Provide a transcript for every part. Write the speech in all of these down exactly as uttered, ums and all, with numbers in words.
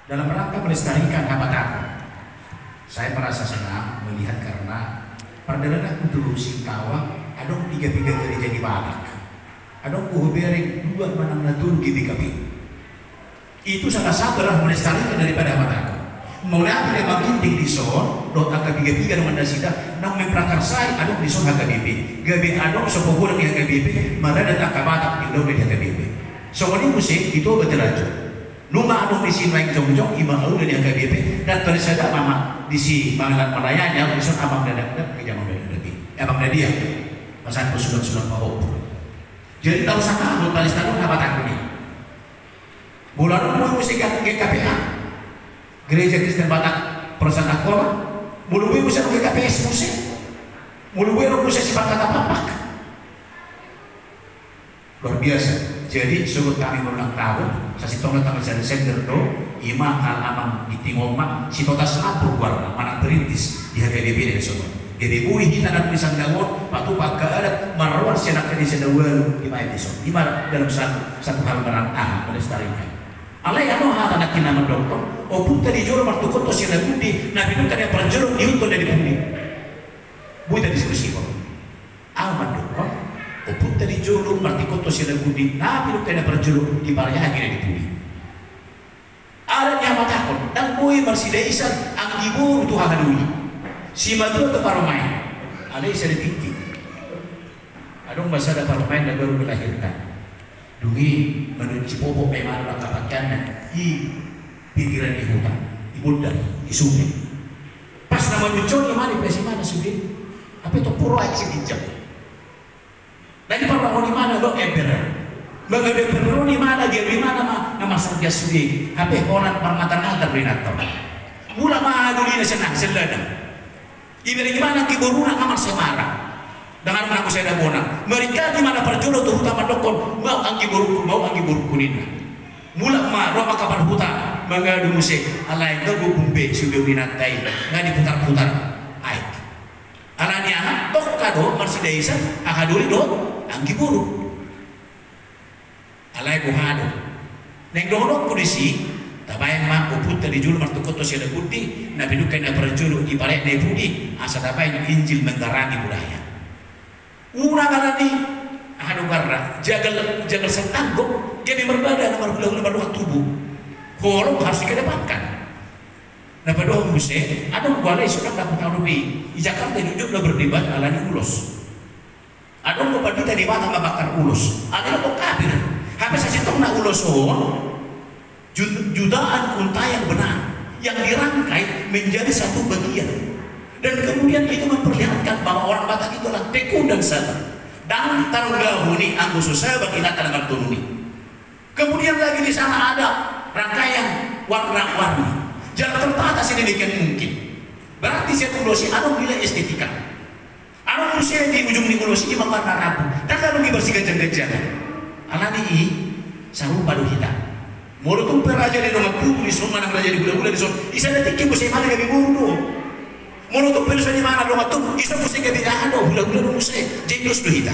Dalam rangka melestarikan habatahon, saya merasa senang melihat karena pardalanan ku tu Singkawang adong piga-piga gareja di Batak. Adong hubereng dua manang na tolu G B K P. Itu salah satu adalah melestarikan daripada habatahon. Mauliate ma ginting dison dohot angka piga-piga dongan nasida naung memprakarsai adong dison H K B P. Gabe adong so pogu di H K B P, marada angka Batak di ulaon di H K B P. Songon i muse di Toba Tirajo. Nunga adong disi nuaeng jongjong, ima ahu na di H K B P, dan tole sada ma disi mangalap melayani, ahu dison amang dadakdak, gereja amang dadakdak i. Eh, amang dadia. Pasahat sulang-sulang pahompu. Jadi tausaha ma palestarion habatahon i. Molo adong muse G K P A, Gereja Kristen Batak Persatuan Kona, molo boi muse G K P S muse, molo boi adong muse Sipangkatapampak. Luar biasa. Jadi, sogot hami ulang tahun, sasintongna tanggal sada Desember do, ima ala amang ginting on ma, Sitotas Lampur goarna, manang perintis di H K B P Deli Serdang. Jadi, boi hita na di Serdang on, patupa angka adat, marroan sian angka desa na ualu di Maen dison. Ima dalam satu, satu hal barang aha, melestarikan. Alai adong hata nangkin na mandokkon, ompunta di jolo martungkot sian na pudi, na pinungka na parjolo diihuthon na di pudi. Boi tadiskusihon. Ahu mandokkon, ompunta di jolo martungkot sian na pudi, na pinungka na parjolo diparjolo na di pudi. Adat ni habatahon, ndang boi marsidaisan anggi boru tu hahadoli, simatua tu parumaen. Alai sada tingki. Adong ma sada parumaen na baru melahirkan. Dung i, manunci pohon pe, ima na angka pakeanna, i pinggiran ni huta, i gondang, i sunge. Pas na manunci on, ima na, pas ima na sude. Hape tong pur aek siginjang. Na diparrohahon ima na do ember. Mangadu ember on ima na, gabe ima na ma, na marsargas sude. Hape holan marmatar-matar do inanta on. Mulak ma hahadolina sian aha, sian ladang. Ibereng ima na anggi boruna, na marsemara. Ndang adong na muse na bona. Maringkali ima na parjolo tu huta mandokkon, "Mau anggi borungku, mau anggi borungku," ninna. Mulak ma, ro ma angka parhuta mangadu muse, alai nga gobung be sude inanta i, nga diputar-putar aek. Alani aha? Tongka do marsidaisan hahadoli dohot anggi boru. Alai boha do? Naeng dohononku disi, tabaen ma ompunta di jolo martungkot sian na pudi, na pinungka na parjolo diparjolo na di pudi, asa tabaen Injil menggarangi budaya. Unang alani aha do goarna, jagal, jagal santanggo, gabe marbada na marhula-hula mardongan tubu. Holong harus dikedepankan. Na padohot muse, adong do alai so ndang dapotan dope i. I Jakarta jotjot do berdebat alani ulos. Adong do pandita di Batak mambakar ulos. Alai do kafir. Hape sasintongna ulos on, ju-, jutaan unta yang benar, yang dirangkai menjadi satu bagian. Dan kemudian itu memperlihatkan bahwa orang Batak itu adalah tekun dan sabar. Ndang targuna i anggo so sabar inanta na martolu i. Kemudian lagi di sana ada rangkaian warna-warni. Jala tertata sedemikian mungkin. Berarti sian ulos i adong nilai estetika. Adong muse di ujung ni ulos i ima warna rambu. Ndang adong i marsiganjang-ganjangan. Alani i, sarupa do hita. Molo tung pe raja ni dongan tubu dison manang raja ni hula-hula dison, i sada tingki muse ima na gabe boru do. Molo tung pe dison ima na dongan tubu, dison muse gabe aha do, hula-hula do muse, jei dos do hita.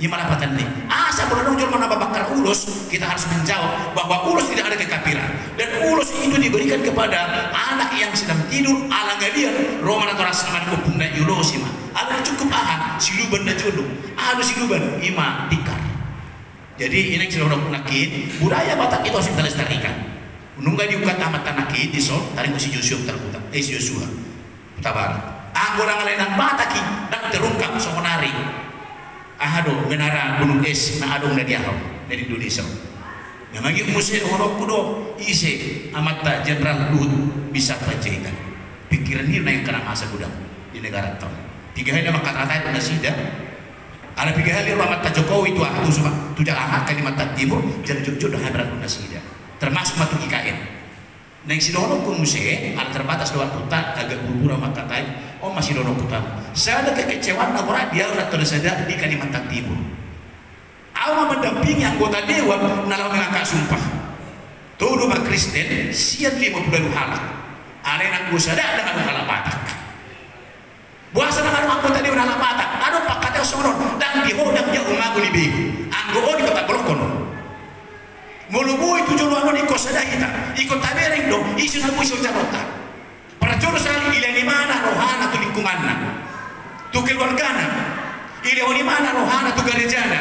Ima lapatanna i. Asa molo adong jolma na mambakar ulos, kita harus menjawab bahwa ulos tidak ada kekafiran. Dan ulos itu diberikan kepada anak yang sedang tidur, ala ngalian, ro ma natorasna manang ompungna diulosi ma. Ala cukup aha, siluban na jolo. Aha do siluban, ima tikar. Jadi, i naeng sidohononku nangkin, budaya Batak itu harus kita lestarikan. Nunga diungkap amanta nangkin, dison, taringot si Joshua Hutabarat, eh, si Joshua Hutabarat. Anggo ndang alai nang Batak i, ndang terungkap songon ari. Aha do, menara gunung es na adong na di aha, na di Indonesia. Na mangihut muse dohononku do, ise amanta Jenderal Luhut Binsar Panjaitan. Pingkiran ni naeng kana masa godang di negaranta on. Piga hali nama kata-kata nasida. Ala piga hali ro amanta Jokowi tu aha, tu Suma-, tu Jakarta, Kalimantan Timur, jala jotjot do hami rangkul nasida. Termasuk ma tu I K N. Naeng sidohononku muse, ala terbatas do waktunta, agak buru-buru mangkatai, on ma sidohononku tu hamu. Sada kekecewaan na borat di ahu na tole sada di Kalimantan Timur. Ahu ma mandampingi anggota dewan na laho mangangkat sumpah. Tolu ma Kristen, sian lima pulu ualu halak. Alai nanggo sada ndang adong halak Batak. Boasa ndang adong anggota dewan halak Batak? Adong pangkataion songon on, ndang di ho, ndang di au, mago ni begu. Anggo on di kota Bolokon. Molo boi tu joloan on ingkon sada hita, ingkon tabereng do ise na boi so jaronta. Parjolo sahali, dilehon imana rohana tu lingkunganna, tu keluargana. Dilehon imana rohana tu garejana.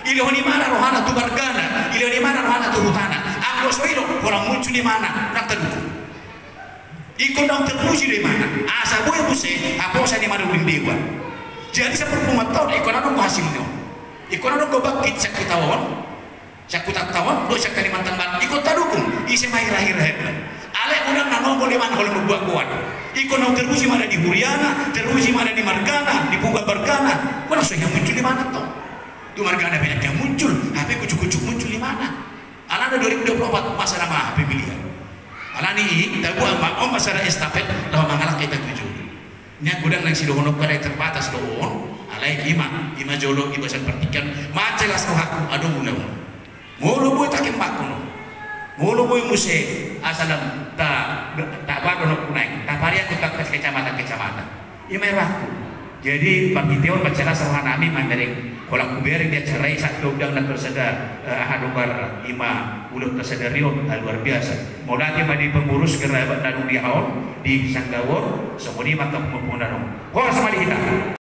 Dilehon imana rohana tu margana. Dilehon imana rohana tu hutana. Anggo so i do, holan muncul imana, ndang tadukung. Ingkon naung terpuji do imana. Asa boi muse haposan imana di ujung deba. Jadi saporpunguanta on ingkon adong do hasilna on. Ingkon adong do bangkit sian hita on. Sian hutanta on dohot sian Kalimantan Barat, ingkon tadukung, ise ma hira-hira hepna. Alai unang na nongol imana holan mamboan-boan. Ingkon naung terpuji imana di huriana, terpuji imana di margana, di punggawa margana. Unang so hea muncul imana tong. Tu margana pe ndang hea muncul, hape ujuk-ujuk muncul imana. Alana dua ribu dua puluh empat masa na maha pemilihan. Alani i taboan ma on ma sada estafet laho mangalangka hita tu jolo. Nian godang naeng sidohononku, alai terbatas do on, alai ima, ima jolo, ima sian partingkian, mansai las rohangku adong ulaon. Molo boi takembanghon on, molo boi muse asa lam ta, ta, tabar dohononku naeng, taparianghon tu angka kecamatan-kecamatan. Ima i rohangku. Jadi marhite on mansai las rohanami mamereng, holan hubereng di acara i, sahat do godang na tarsada, eh, aha do, bar ima ulaonta sadari on, ah, luar biasa. Mauliate ma di pengurus, gabe na dung di aha on, di sanggaon, songon i ma angka pamungkunan on. Horas ma di hita.